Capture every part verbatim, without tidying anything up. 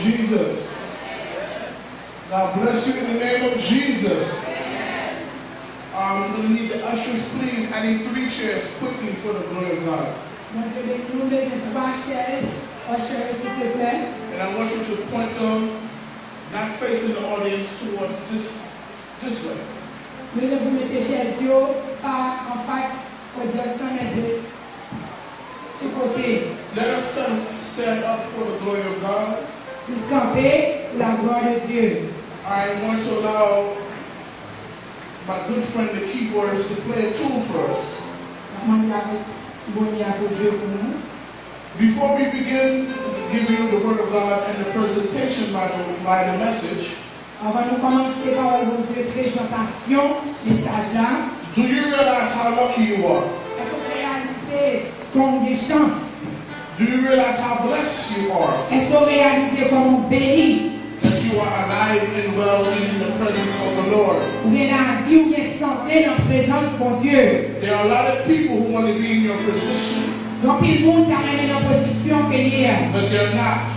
Jesus. God bless you in the name of Jesus. Um, I'm going to need the ushers, please. I need three chairs quickly for the glory of God. Mwen te be-, nou bezwen twa chèz, ushers, silvouplè. And I want you to point them, not facing the audience, towards this, this way. Mwen bezwen pou mete chèz yo pa anfas odyans lan, men de sou kote. Let us stand, stand up for the glory of God. Tous camper, la gloire de Dieu. I want to allow my good friend, the keyboardist, to play a tune for us. Mwen mande avèk Bonye a pou jwe pou nou. Before we begin giving you the word of God and the presentation by the, by the message, Anvan nou kòmanse pawòl Bondye, prezantasyon mesaj la, do you realize how lucky you are? Èske w reyalize kòman w gen chans? Do you realize how blessed you are? Èske w reyalize kòman w beni? That you are alive and well and in the presence of the Lord. Ou gen lavi, ou gen sante nan prezans Bondye. There are a lot of people who want to be in your position, Gen anpil moun ta renmen nan pozisyon ke w ye a, but they're not.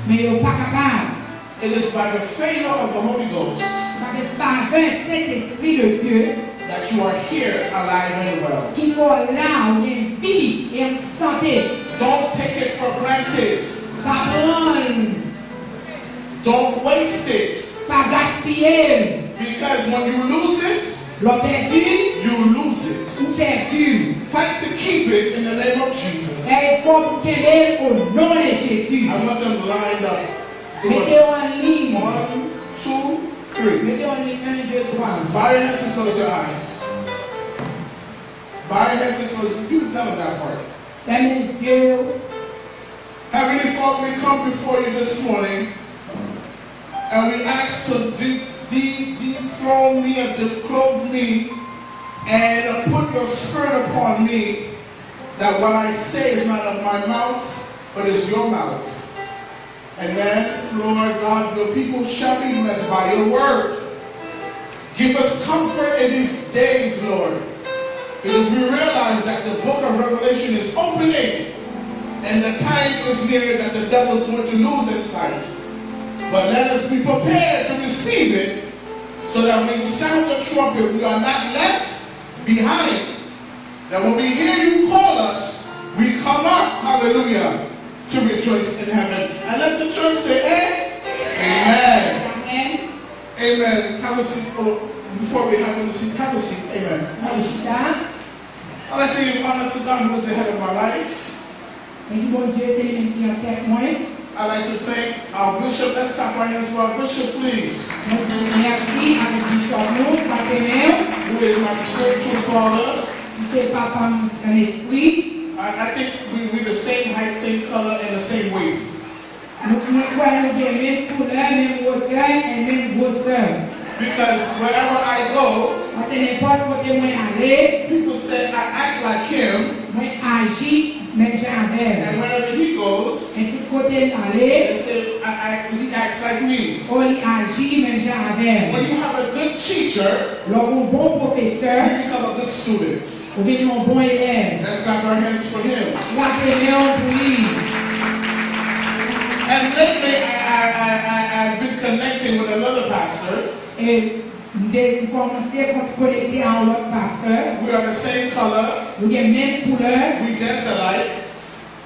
Men yo pa kapab. It is by the favor of the Holy Ghost Se pa de favè Sentespri de Dye that you are here alive and well. Ki fè w la, ou gen vi e an sante. Don't take it for granted. Pa pran l. Don't waste it. Pa gaspiye l. Because when you lose it, Lè w pèdi l, you lose it. Ou pèdi l. Fight to keep it in the name of Jesus. Fè efò pou kenbe l o non de Jezi. I want them lined up. Mete yo an liy. One, two, three. Mete yo an liy, en, de, twa. Bow your heads and close your eyes. Bow your heads and close. You can tell them that part. Fèmen zye w. Heavenly Father, we come before you this morning and we ask to de- de- dethrone me and declothe me and put your spirit upon me, that what I say is not of my mouth, but is your mouth. Amen. Lord God, your people shall be blessed by your word. Give us comfort in these days, Lord, because we realize that the book of Revelation is opening and the time is near that the devil is going to lose his fight. But let us be prepared to receive it so that when you sound the trumpet, we are not left behind. That when we hear you call us, we come up, hallelujah, to rejoice in heaven. And let the church say, "Amen." Amen. Amen. Have a seat. Oh, before we have a seat, have a seat. Amen. Have a seat. I'd like to give honor to God who is the head of my life. Mwen di Bondye, se li menm ki an tèt mwen. I'd like to thank our bishop. Let's clap our hands for our bishop, please. Mwen di mèsi avèk bishop nou, frape men w. Who is my spiritual father. Ki se papa m nan lespri. I, I think we, we the same height, same color, and the same weight. Nou, mwen kwè nou gen menm koulè, menm wotè, e menm gwosè. Because wherever I go, Paske nenpòt kote mwen ale, people say I act like him, mwen aji menm jan avè l. And wherever he goes, E tout kote l ale, they say I, I, he acts like me. O, li aji menm jan avè m. When you have a good teacher, Lè w gen yon bon pwofesè, you become a good student. Ou vin yon bon elèv. Let's clap our hands for him. Frape men w pou li. And lately, I, I, I, I, I've been connecting with another pastor. E m te, m kòmanse kon- konekte a yon lòt pastè. We are the same color. Nou gen menm koulè. We dance alike.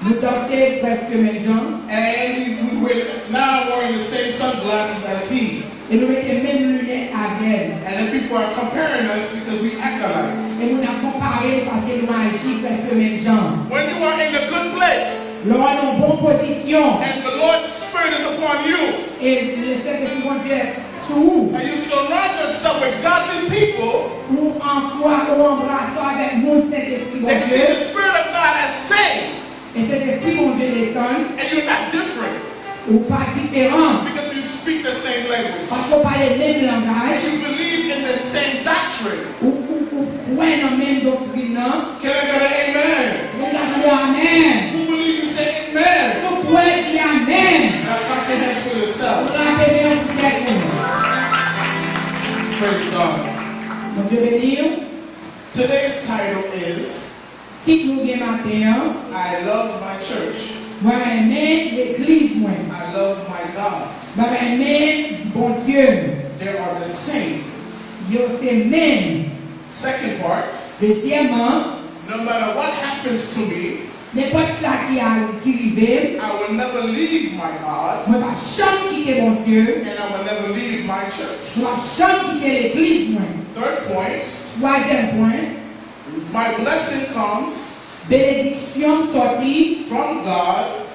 Nou danse prèske menm jan. And we, we, we're now wearing the same sunglasses as he. E nou mete menm linèt avè l. And then people are comparing us because we act alike. E moun ap konpare nou paske nou aji prèske menm jan. When you are in a good place Lè w nan yon bon pozisyon and the Lord's Spirit is upon you, e Sentespri Bondye sou ou, and you surround yourself with godly people, ou an kwa, ou anbrase w avèk moun Sentespri Bondye, they see the Spirit of God as saved, e Sentespri Bondye desann, and you're not different. Ou pa diferan. Because you speak the same language. Paske w pale menm langaj. You believe in the same doctrine. Ou, ou, ou kwè nan menm doktrin nan. Can I get an amen? Mwen ka tande amèn. Who believe you say amen? Si w kwè, di amèn. Now clap your hands for yourself. Frape men w pou tèt ou. Praise God. Bondye beni w. Today's title is Tit nou gen maten an, I love my church. Mwen renmen legliz mwen. I love my God. Mwen renmen Bondye m. They are the same. Yo se menm. Second part, Dezyèmman, no matter what happens to me, nenpòt sa ki a, ki rive m, I will never leave my God, mwen p ap janm kite Bondye, and I will never leave my church. Mwen p ap janm kite legliz mwen. Third point, twazyèm pwen, my blessing comes, benediksyon m sòti, from God,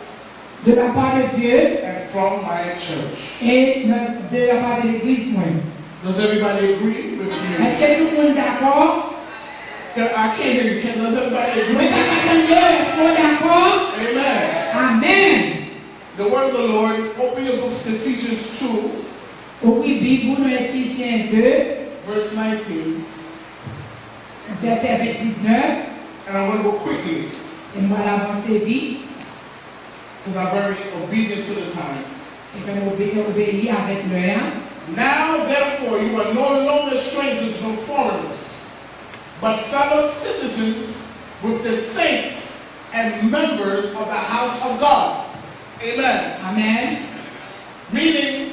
de la part de Dieu, and from my church. E de la part de legliz mwen. Does everybody agree with me? Èske tout moun dakò? Can- I can't hear you. Can, does everybody agree? Mwen pa ka tande, èske w dakò? Amen. Amen. The word of the Lord, open your books to Ephesians two. Ouvri Bib ou nan Efizyen de, verse nineteen. Vèsè venndiznèf. And I'm going to go quickly. E m pral avanse vit. Because I'm very obedient to the time. E ke m obe- obeyi avèk lè a. Now, therefore, you are no longer strangers nor foreigners, but fellow citizens with the saints and members of the house of God. Amen. Amen. Meaning,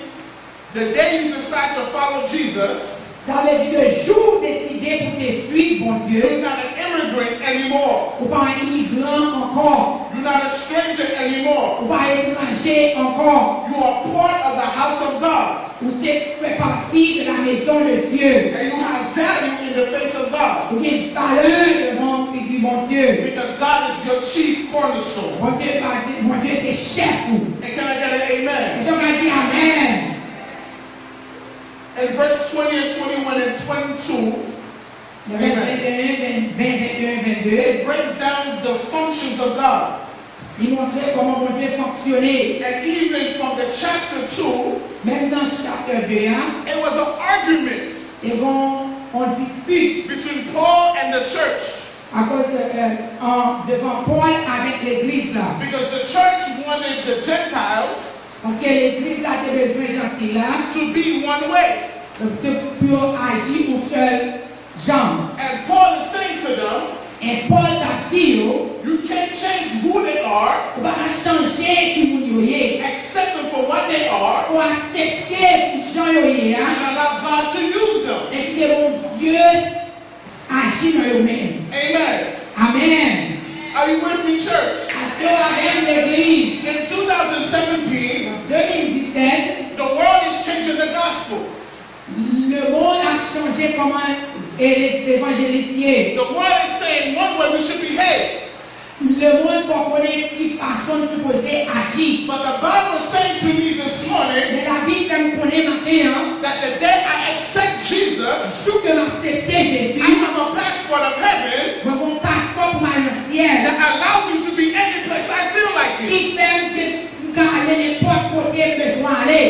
the day you decide to follow Jesus, sa vle di ke jou w deside pou te suiv Bondye, you're not an immigrant anymore. Ou pa yon imigran ankò. You're not a stranger anymore. Ou pa etranje ankò. You are part of the house of God. Ou se fè pati de la maison de Dieu. And you have value in the face of God. Ou gen valè devan figi Bondye. Because God is your chief cornerstone. Bondye pa di, Bondye se chèf ou. And can I get an amen? Èske w ka di amèn? In verse twenty and twenty-one and twenty-two, nan vèsè venteyen, ven, ven, venteyen, vennde, it breaks down the functions of God. Li montre kòman Bondye fonksyone. And even from the chapter two, menm nan chapter de a, it was an argument, te gen yon dispit, between Paul and the church. Akoz, euh, an, devan Pòl avèk legliz la. Because the church wanted the Gentiles, paske legliz la te bezwen Janti la, to be one way, te, pou yo aji yon sèl jan. And Paul is saying to them, e Pòl t ap di yo, you can't change who they are, ou pa ka chanje ki moun yo ye, accept them for what they are, ou aksepte pou jan yo ye a, and allow God to use them. E kite Bondye aji nan yo menm. Amen. Amèn. Are you with me, church? Èske w avè m, legliz? In two thousand seventeen, de mil disèt, the world is changing the gospel. Lemonn ap chanje kòman e, levanjelis ye. The world is saying one way we should behave. Lemonn fè w konnen ki fason n sipoze aji. But the Bible is saying to me this morning, men Labib fè m konnen maten an, that the day I accept Jesus, jou ke m aksepte Jezi, I have a passport of heaven, mwen gen yon paspò pou m al nan syèl, that allows me to be any place I feel like it, ki fè m ke m ka ale nenpòt kote m bezwen ale.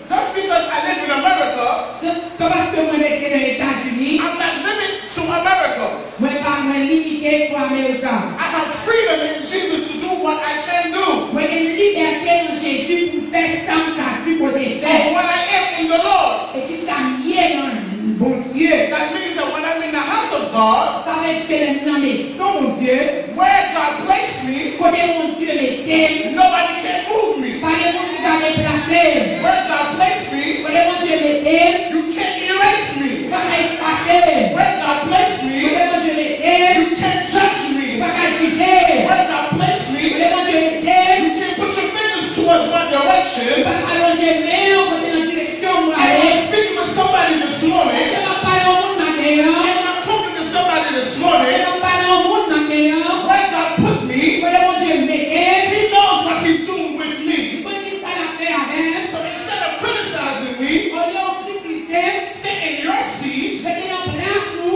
Just because I live in America, se pa paske mwen rete nan Etazini, I'm not limited to America. Mwen pa, mwen limite pou Amerika. I have freedom in Jesus to do what I can do. Mwen gen libète nan Jezi pou m fè sa m ka sipoze fè. But what I am in the Lord, e ki sa m ye nan Bondye. That means that when I'm in the house of God, sa vle di ke lè m nan mezon Bondye, where God placed me, kote Bondye mete m, nobody can move me. Pa gen moun ki ka deplase m. Where God placed me, kote Bondye mete m, you can't erase me. Ou pa ka efase m. Where God placed me, kote Bondye mete m, you can't judge me. Ou pa ka jije m. Where God placed me, kote Bondye mete m, you can't put your fingers towards my direction. Ou pa ka lonje men w kote nan direksyon m prale. Am I speaking to somebody this morning? Èske m ap pale yon moun maten an? Am I talking to somebody this morning? Èske m ap pale yon moun maten an? Where God put me, kote Bondye mete m, He knows what He's doing with me. Li konn ki sa l ap fè avè m. So instead of criticizing me, olye w kritike m, sit in your seat, rete nan plas ou,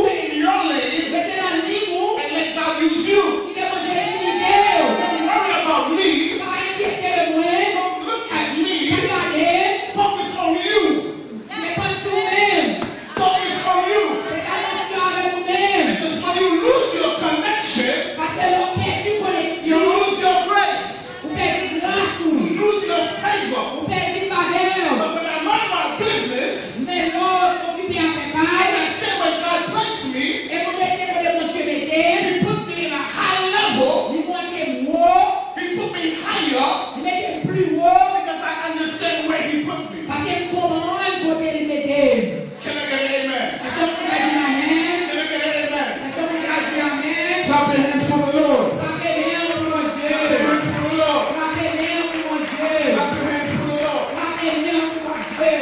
He put me. Paske m konprann kote li mete m. Can I get an amen? Èske moun ka di amèn? Can I get an amen? Èske moun ka di amèn? Clap your hands for the Lord. Frape men w pou Bondye. Clap your hands for the Lord. Frape men w pou Bondye. Clap your hands for the Lord. Frape men w pou Bondye.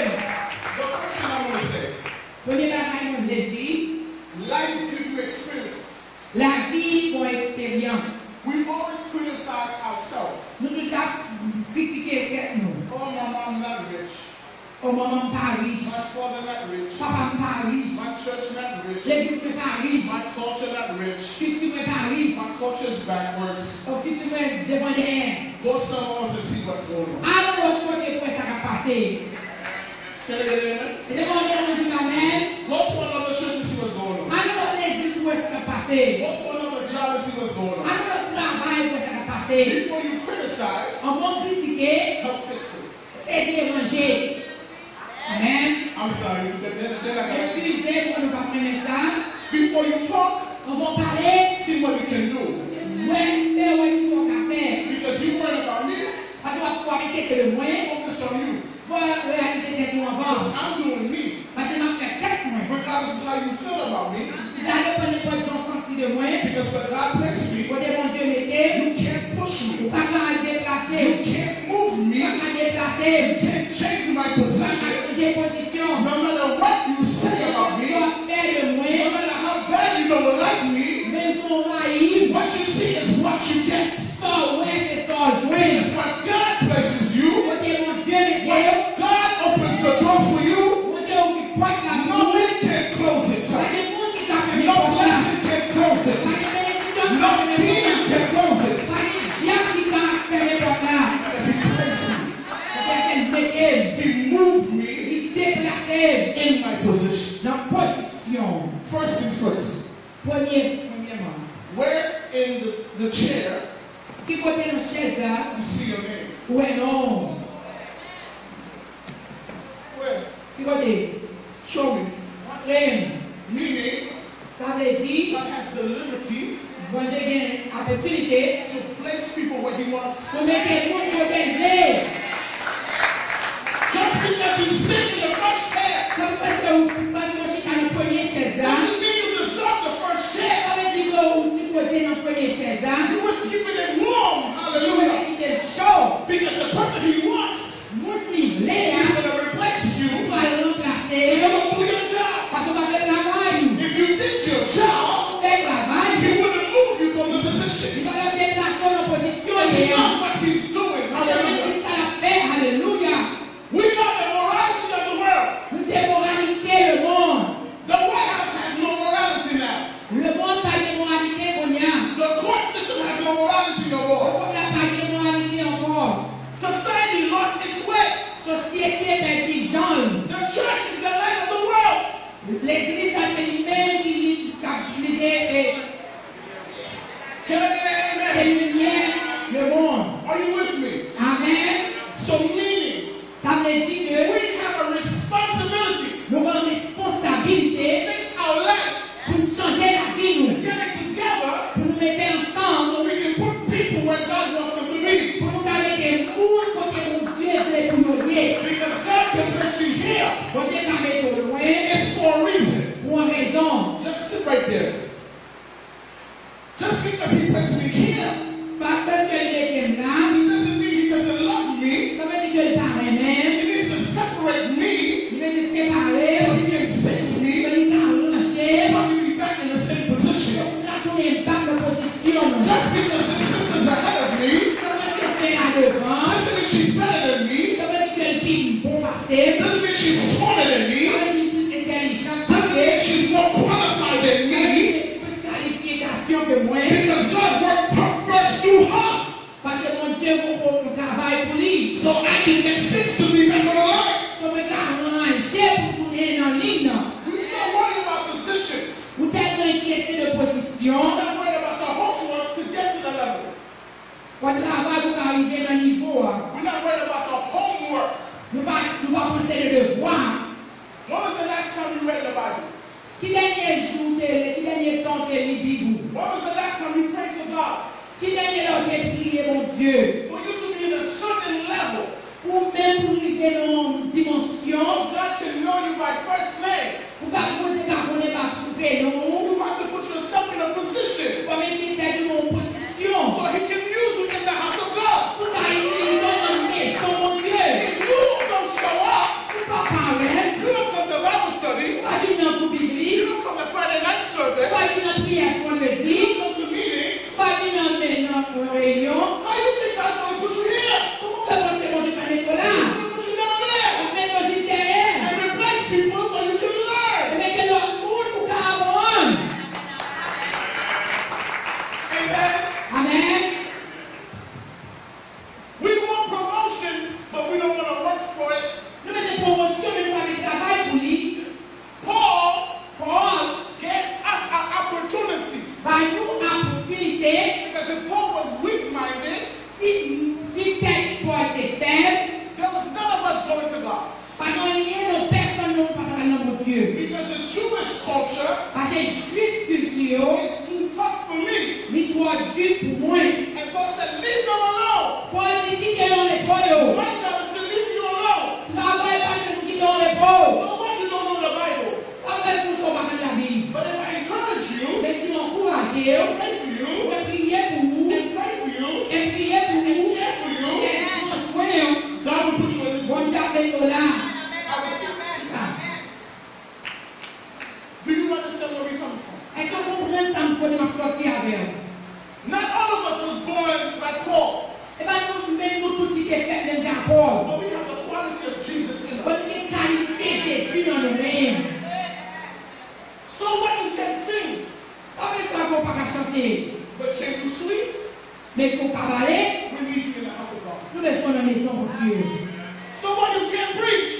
The first thing I want to say, Premye bagay mwen vle di, life gives you experiences. Lavi ba w eksperyans. We always criticize ourselves. Nou toujou ap kritike tèt nou. Oh, my mom not rich. O, manman m pa rich. My father not rich. Papa m pa rich. My church not rich. Legliz mwen pa rich. My culture not rich. Kilti mwen pa rich. My culture is backwards. O, kilti mwen devan dèyè. Go somewhere else and see what's going on. Al yon lòt kote pou wè sa k ap pase. Can I get an amen? E devan dèyè mwen di amèn. Go to another church and see what's going on. Al yon lòt legliz pou wè sa k ap pase. Go to another job and see what's going on. Al yon lòt travay pou wè sa k ap pase. Before you criticize, anvan w kritike, help fix it. Ede ranje. Amèn. I'm sorry, they're, they're not gonna. Eskize pou nou pa renmen sa. Before you talk, anvan w pale, see what you can do. Wè, espere wè ki sa w ka fè. Because you worried about me. Paske w ap, w ap enkyete de mwen. Focus on you. Fò w reyalize tèt ou anvan. Because I'm doing me. Paske m ap fè tèt mwen. Regardless of how you feel about me. Sa depann nenpòt jan w santi de mwen. Because where God placed me, kote Bondye mete m, you can't push me. Ou pa ka deplase m. You can't move me. Ou pa ka deplase m. You can't change my position. Ou pa ka chanje pozisyon m. No matter what you say about me, sa w ap fè de mwen, no matter how bad you don't like me, menm jan w rayi m, what you see is what you get. Sa w wè, se sa w jwenn. Because where God places you, kote Bondye mete w, when God opens the door for you, Bondye ouvri pòt la pou ou, no man can close it. Pa gen moun ki ka fèmen pòt la. No blessing can close it. Pa gen benediksyon ki ka fèmen pòt la. No demon can close it. Pa gen dyab ki ka fèmen pòt la. Because he placed me. Paske l mete m. He moved me, li deplase m, in my position, nan pozisyon m. First things first. Premye, premyèman. Where in the, the chair, ki kote nan chèz la, you see your name? Ou wè non w? Where? Ki kote? Show me. Montre m. Meaning, sa vle di, God has the liberty, Bondye gen opòtinite, to place people where he wants. Pou mete moun kote l vle. Just because you sit in the first chair, sèlman paske w, paske w chita nan premye chèz la, doesn't mean you deserve the first chair. Sa vle di ke ou sipoze nan premye chèz la. You was keeping it warm. Ou sipoze kite l cho. Hallelujah. Because the person he wants, moun li vle a, is gonna replace you, pral ranplase, is gonna do your job. Paske w pa fè travay ou. If you did your job, fè travay ou, he wouldn't move you from the position. Li pa t ap deplase w nan pozisyon w ye a. Because he knows what he's doing. Hallelujah. Li konnen ki sa l ap fè. Alelouya. We are the morality of the world. Nou se moralite lemonn. The White House has no morality now. Lemonn pa gen moralite kounye a. The court system has no morality no more. Lekòl la pa gen moralite ankò. Society lost its way. Sosyete pèdi jan l. The church is the light of the world. Legliz la se li menm ki li, k ap gide, e, can I get an amen? Se limyè lemonn. Are you with me? Amèn. So meaning, sa vle di ke we have a responsibility, nou gen responsabilite, to fix our life, pou n chanje lavi nou, to get it together, pou nou mete ansanm, so we can put people where God wants them to be. Pou nou ka mete moun kote Bondye vle pou yo ye. Because God can place you here, Bondye ka mete w lwen, it's for a reason, pou yon rezon. Just sit right there. Just because he placed me here, pa paske l mete m la, it doesn't mean he doesn't love me. Sa vle di ke l pa renmen m. He needs to separate me, li bezwen separe m, so he can fix me, pou li ka ranje m, so I can be back in the same position. Pou m ka tounen bak nan pozisyon m. Just because this sister's ahead of me, sèlman paske sè a devan, doesn't mean she's better than me. Sa vle di ke l pi bon pase m. Doesn't mean she's smarter than me. Sa vle di l plis entèlijan pase m. Doesn't mean she's more qualified than me. Sa vle di ke l pi plis kalifikasyon ke mwen. Because God worked first through her. Paske Bondye fè yon travay pou li. So I can get fixed to be back on the line. So mwen ka ranje pou tounen nan liy nan. We're so worried about positions. Ou tèlman enkyete de pozisyon. We're not worried about the homework to get to the level. Fò travay pou ka rive nan nivo a. We're not worried about the homework. Nou pa, nou pa panse de devwa. When was the last time you read the Bible? Ki dènye jou w te, ki dènye tan w te li Bib ou? When was the last time you prayed to God? Ki dènye lè w te priye Bondye? For you to be in a certain level, pou w menm pou w rive nan Jwif kilti yo, it's too tough for me. Li twò di pou mwen. And Paul said, "Leave them alone." Pòl di, "Kite yo an repo yo." My job is to leave you alone. Travay pa se pou kite yo an repo. So what, you don't know the Bible? Sa fè l konsa w pa konn Labib. But if I encourage you, Men si m ankouraje w, pray for you, mwen priye pou ou, and pray for you, e priye pou ou, and care for you, e pran swen w, God will put you in this Bondye ap mete w la. I was Ah. Do you understand where we come from? Èske w konprann sa m kote m ap sòti avè w? Not all of us was born like Paul. E pa nou menm nou tout ki te fèt menm jan ak Pòl. But we have the quality of Jesus in us. Bon, nou gen kalite Jezi nan nou menm. So what, you can sing? Sa vle di sa ke w pa ka chante. But can you sleep? Men ke w pa pale. We need you in the house of God. Nou bezwen w nan mezon Bondye. So what, you can't preach?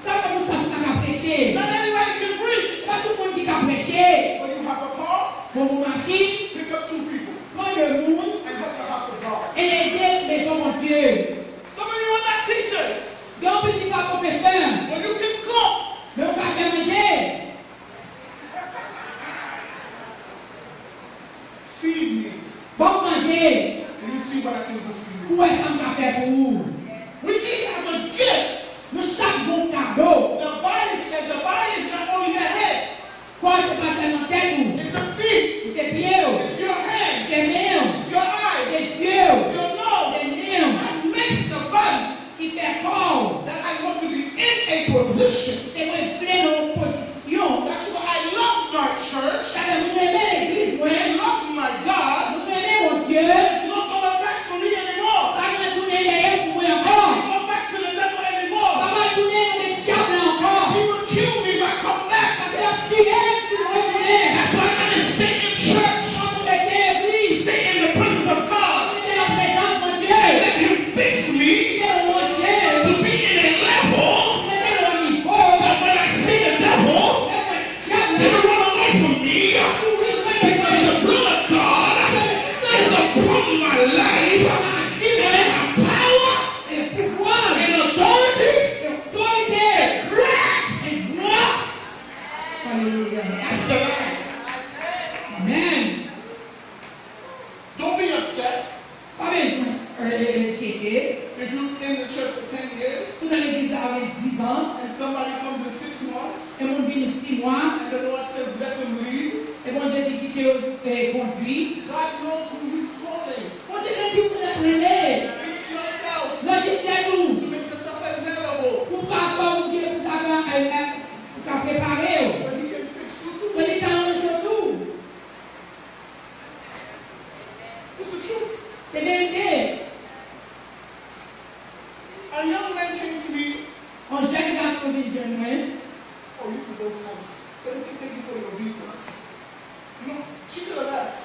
Sa fè pou sa w pa ka preche. Not everybody can preach. Pa tout moun ki ka preche. When you have a car, Bon, pou machin, pick up two people pran de moun and help the house of God. E ede mezon Bondye. Some of you are not teachers. Gen anpil ki pa pwofesè. But you can cook. Men w ka fè manje. Feed me. Ban m manje. And you see what I can do for you. Pou w wè sa m ka fè pou ou. We each have a gift. Nou chak gen yon kado. The body said, the body is not only the head. Kò se pa sèlman tèt ou. It's the feet. Se pye w. It's your hands. Se men w. It's your eyes. Se zye w. It's your nose. Se nen w. That makes the body. Ki fè kò w. That I want to be in a position. Se mwen vle nan yon pozisyon. That's why I love my church. Sa fè mwen renmen legliz mwen. I love my God. Mwen renmen Bondye. There's no going back for me anymore. Pa gen tounen dèyè pou mwen ankò. I can't go back to the devil anymore. Pa pral tounen nan men dyab la ankò. He will kill me if I come back. Paske l ap tiye m si mwen retounen. That's why I gotta stay in church. Fò nou rete legliz. Stay in the presence of God. Rete nan prezans Bondye. And let him fix me Kite l ranje. to be in a level Mete l nan nivo. that when I see the devil, Lè mwen He will run away from me because the blood of God is upon my life and I have power and authority and grace. Alelouya. That's the life. Amen. Don't be upset. Pa bezwen, eh, eh, enkyete. If you've been in the church for ten years, Si w nan legliz la avèk diz an, and somebody comes in six months, e moun vini sis mwa, and the Lord says, "Let them leave," e Bondye di kite yo, eh, kondwi. God knows who he's calling. Bondye gen ki moun l ap rele. Fix yourself. Ranje tèt ou. To make yourself available. Pou w ka fè w gen, pou w ka fè, eh, eh, pou w ka prepare w. So he can fix you too. Pou li ka ranje w tou. It's the truth. Se verite. A young man came to me. Yon jèn gason vin jwenn mwen. Oh, you can go, Thomas. Thank you, thank you for your obedience. You know, she could have left.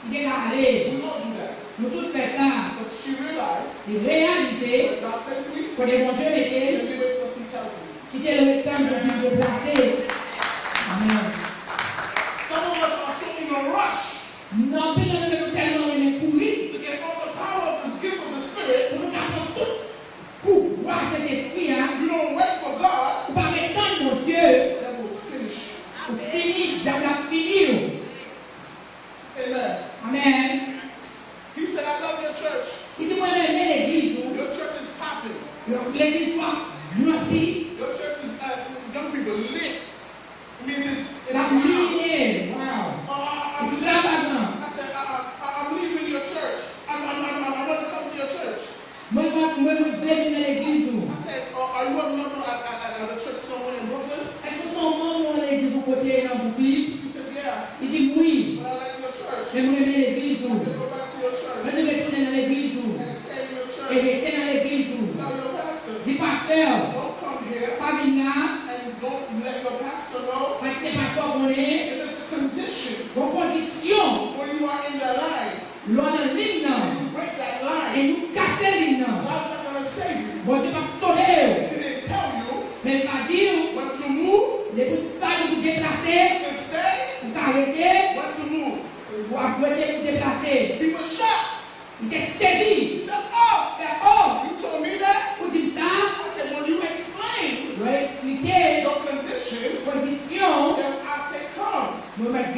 Li te ka ale. We all do that. Nou tout fè sa. But she realized Li reyalize that God placed me. Kote Bondye mete l, Let me wait till he tells me. Kite l ret tann pou l vin deplase. Amen. Some of us are so in a rush Nan anpil nan nou menm nou tèlman renmen kouri to get all the power of this gift of the Spirit. Pou nou ka pran tout pouvwa Sentespri a. You don't wait for God. Ou pa ret tann Bondye. The devil will finish you. Ou fini, dyab la ap fini w. Amen. Amen. He said, "I love your church. Li di, "Mwen renmen legliz ou." Your church is popping. Legliz ou ap grandi. Your church is, uh, young people lit. It means it's, it's L ap loud. Limine. Wow. Uh, I, I, I'm Ekstravagan. I said, uh, uh, I'm leaving your church. I'm, I'm, I'm, I want to come to your church. Mwen, mwen, mwen, mwen vle vin nan legliz ou. I said, uh, "Are you a member at, at, at, at a church somewhere in Brooklyn?" Èske w se yon manm nan yon legliz yon kote nan Bwouklin? He said, "Yeah." Li di m, "Wi." But I like your church. Men mwen renmen legliz ou. I said, "Go back to your church. Mwen di, retounen nan legliz ou. And stay in your church. E rete nan legliz ou. Tell your pastor. Di pastè w. Don't come here. Pa vin la. And don't let your pastor know. Pa kite pastè w konnen. It is a condition Gon kondisyon. When you are in that line. Lè w nan liy nan. And you break that line. E nou kase liy nan. God's not gonna save you. Bondye p ap sove w. He didn't tell you Men l pa di w. When to move. Depi w pa di w pou deplase. You can stay. Ou ka rete. When to move. Ou ap rete pou deplase. He was shocked. Li te sezi. He said, "Oh, Fè, "Oh! you told me that?" Ou di m sa? I said, "When you explain Lè w eksplike your conditions, kondisyon w, then I say, 'Come.'" Mwen mèt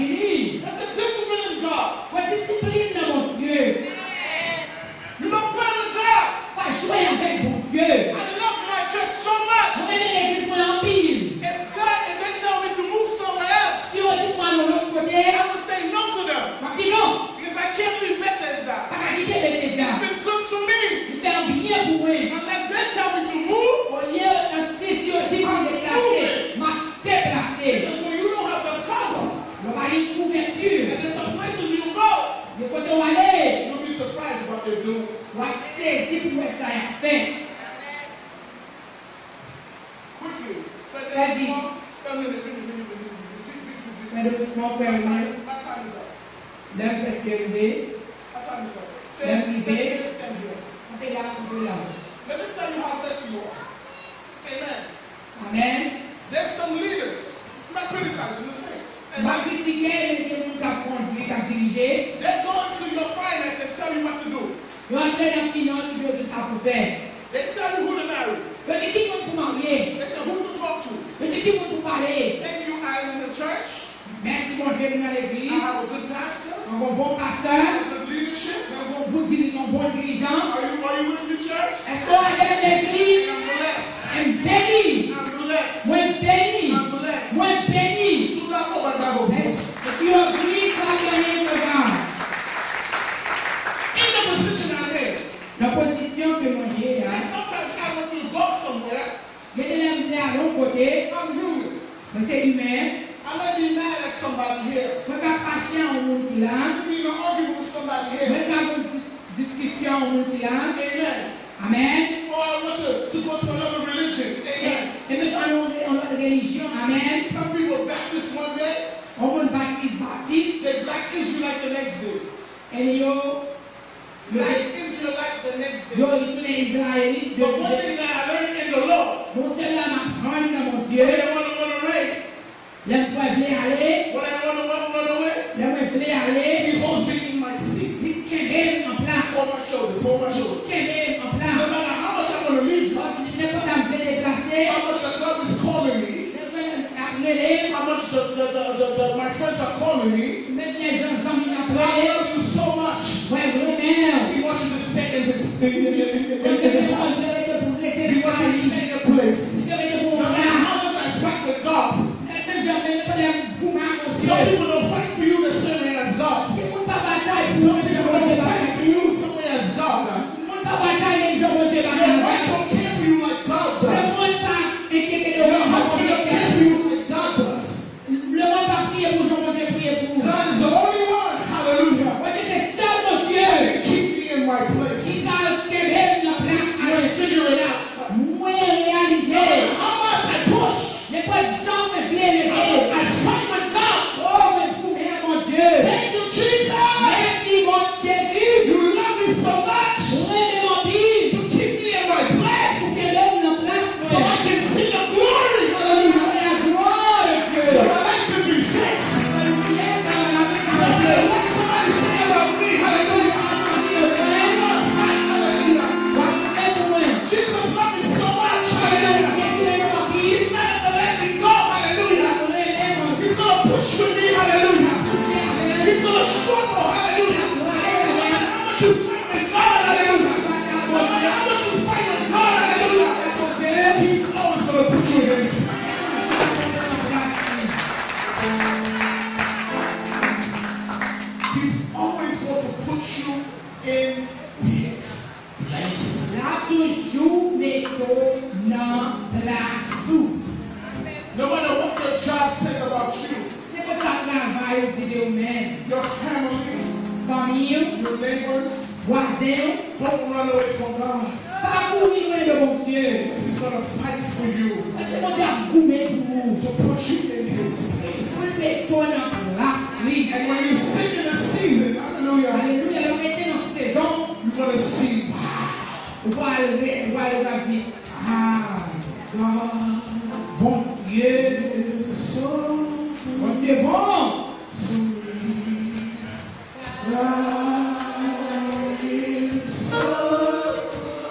Di, fè m douseman, frè mwen. Lè m prèske rive. Lè m rive. Kanpe la, kanpe la. Let me tell you how blessed you are. Amen. Amen. There's some leaders. I'm not criticizing, I'm just saying. M pa kritike, men gen moun k ap kondui, k ap dirije. They go into your finance and tell you what to do. Yo antre nan finans, yo di w sa pou fè. They tell you who to marry. Yo di ki moun pou marye. They say who to talk to. Yo di ki moun pou pale. Thank you, I am in the church. Mèsi Bondye, m nan legliz. I have a good pastor. Mwen gen yon bon pastè. I have good leadership. Mwen gen yon bon diri-, yon bon dirijan. Are you, are you with me, church? Èske w avè m, legliz? I'm blessed. M beni. I'm blessed. Mwen beni. I'm blessed. Mwen beni. Sou la pou mwen ba yo. Èske yo beni, klap yo men, mwen ba. In the position I'm in. Nan pozisyon ke mwen ye a. And sometimes I want to go somewhere. Gen de lè m vle ale yon kote. I'm human. Mwen se imen. I may be mad at somebody here. Mwen ka fache a yon moun ki la. I may be in an argument with somebody here. Mwen ka gen yon dis-, diskisyon a yon moun ki la. Amen. Amen. Or I want to, to go to another religion. Amen. E, e mwen fè yon, yon lòt relijyon. Amen. Some people Baptist one day. Yon moun batis, batis. They black Israelite the next day. E yo, yo, Black Israelite the next day. Yo, yo tounen Izrayelit de, But one de, thing that I learned in the Lord, bon, sèl la m aprann nan Bondye. When I wanna run away, Lè m kwè vle ale, when I wanna run, run away, lè mwen vle ale, He holds me in my seat. Li kenbe m an plas. Hold my shoulders, hold my shoulders. Kenbe m an plas. No matter how much I wanna leave God, Nenpòt la m vle deplase, how much that God is calling me, nenpòt la ap rele, how much the, the, the, the, the, my friends are calling me, Menm lè jan zanmi m ap rele, God love you so much. Mwen renmen w. He wants you to stay in his, in, in, in, in, in his house. He wants you to stay in your place. No matter how much I fight with God, some people don't fight for you the same way as God. Some people don't fight for you the same way as God. Moun pa batay menm jan Bondye batay. Your wife don't care for you like God does. Lemonn pa enkyete de ou jan Bondye enkyete. Your husband don't care for you like God does. Lemonn pa priye pou jan Bondye priye pou ou. God is the only one, hallelujah, Bondye se sèl Bondye that can keep me in my place. Ki ka kenbe m nan plas mwen. I figure it out. Mwen reyalize. No matter how much I push, Nenpòt jan mwen vle leve. As I fight with God. Oh, mwen goumen ak Bondye. Thank you, Jesus. Mèsi, Bondye Jezi. You love me so much. Ou renmen m anpil. To keep me in my place. Pou kenbe m nan plas mwen. So I can see your glory. Hallelujah. Pou m wè glwa Bondye. So my life can be fixed. Pou limyè ka lave karaktè. Let somebody say about me. Hallelujah. Hallelujah. Hallelujah. Jesus love me so much. Hallelujah. He's not gonna let me go. Hallelujah. He's gonna push with me. Hallelujah. He's gonna struggle. Hallelujah. No matter how much you fight with God, hallelujah. No matter how much you fight with God, hallelujah. He's always gonna put you in his place. He's always going to put you in his place. L ap toujou mete w nan plas ou. No matter what your job says about you, Nenpòt sa travay ou di de ou menm, your family, fanmi w, your neighbors, vwazen w, don't run away from God. Pa kouri lwen de Bondye. Because he's gonna fight for you. Paske Bondye ap goumen pou ou. To put you in his place. Pou l mete w nan plas li. And when you sing in the season, hallelujah, Alelouya, lè w rete nan sezon, you're gonna see, wow, ou pral re-, ou pral, ou pral di, ah, God, Bondye, is so, Bondye bon. So good. God is so good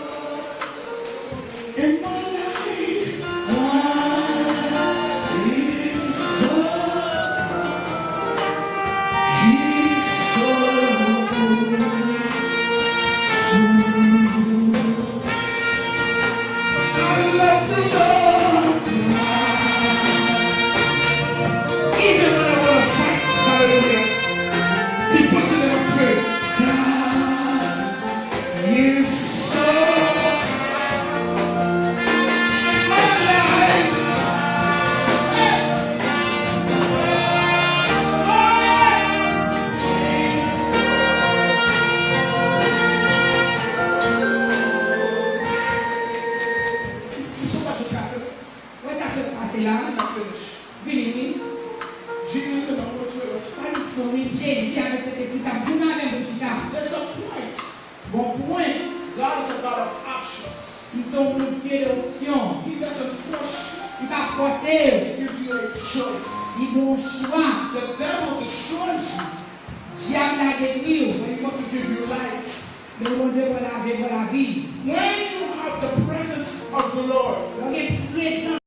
in my life. God is so, he's so good to me. I love the Lord. Even when I wanna fight, hallelujah, he puts it in my spirit. God is so alive. Hey. You saw what just happened? Wè sa k sot pase la? I'm not finished. Vini, wi. Jesus and the Holy Spirit was fighting for me. Jezi avèk Sentespri t ap goumen avè m pou chita. There's a point. Gon pwen, God is a God of options. Li se yon Bondye de opsyon. He doesn't force you. Li pa fòse w. He gives you a choice. Li ba w yon chwa. The devil destroys you, Dyab la detwi w. but he wants to give you life. Men Bondye vle lavi, vle lavi. When